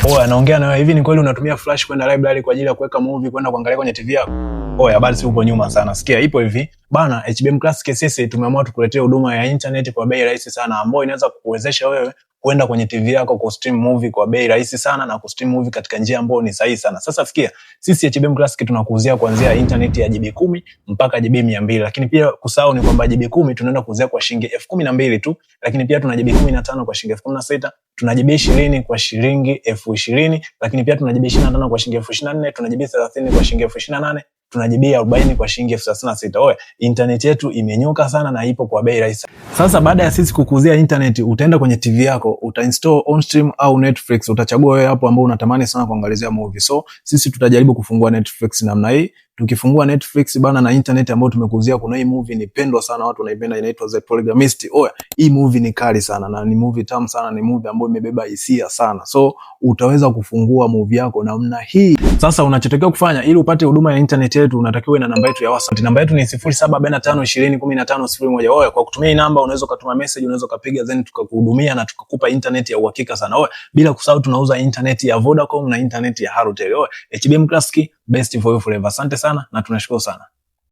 Oya, naongea na wewe hivi, ni kweli unatumia flash kwenda library kwa ajili ya kuweka movie kwenda kuangalia kwenye TV yako? Oya, basi upo nyuma sana. Sikia, ipo hivi bana, HBM Classic sisi tumeamua tukuletee huduma ya internet kwa bei rahisi sana, ambayo inaweza kukuwezesha wewe kwenda kwenye TV yako ku stream movie kwa bei rahisi sana na ku stream movie katika njia ambayo ni sahihi sana. Sasa sikia, sisi HBM Classic tunakuuzia kuanzia internet ya GB 10 mpaka GB 200, lakini pia kusahau ni kwamba GB 10 tunaenda kuuzia kwa shilingi 12,000 tu, lakini pia tuna GB 15 kwa shilingi 16,000, tuna GB 20 kwa shilingi 20,000, lakini pia tuna GB 25 kwa shilingi 24,000, tuna GB 30 kwa shilingi 28,000, tuna GB 40 kwa shilingi 36,000. Oe, internet yetu imenyoka sana na ipo kwa bei rahisi. Sasa baada ya sisi kukuuzia internet, utaenda kwenye TV yako, utainstall OnStream au Netflix, utachagua wewe hapo ambao unatamani sana kuangalizia movie. So sisi tutajaribu kufungua Netflix namna hii. Tukifungua Netflix bana, na internet ambayo tumekuuzia, kuna hii movie ni pendwa sana, watu wanaipenda, inaitwa The Polygamist. Oya, hii movie ni kali sana na ni movie tamu sana, ni movie ambayo imebeba hisia sana. So utaweza kufungua movie yako namna hii. Sasa unachotakiwa kufanya ili upate huduma ya internet yetu, unatakiwa na namba yetu ya WhatsApp. Namba yetu ni 0745201501. Oya, kwa kutumia hii namba unaweza ukatuma message, unaweza ukapiga, then tukakuhudumia na tukakupa internet ya uhakika sana. Oya, bila kusahau tunauza internet ya Vodacom na internet ya Halotel. Oya, HBM Classic, best for you forever. Asante sana na tunashukuru sana.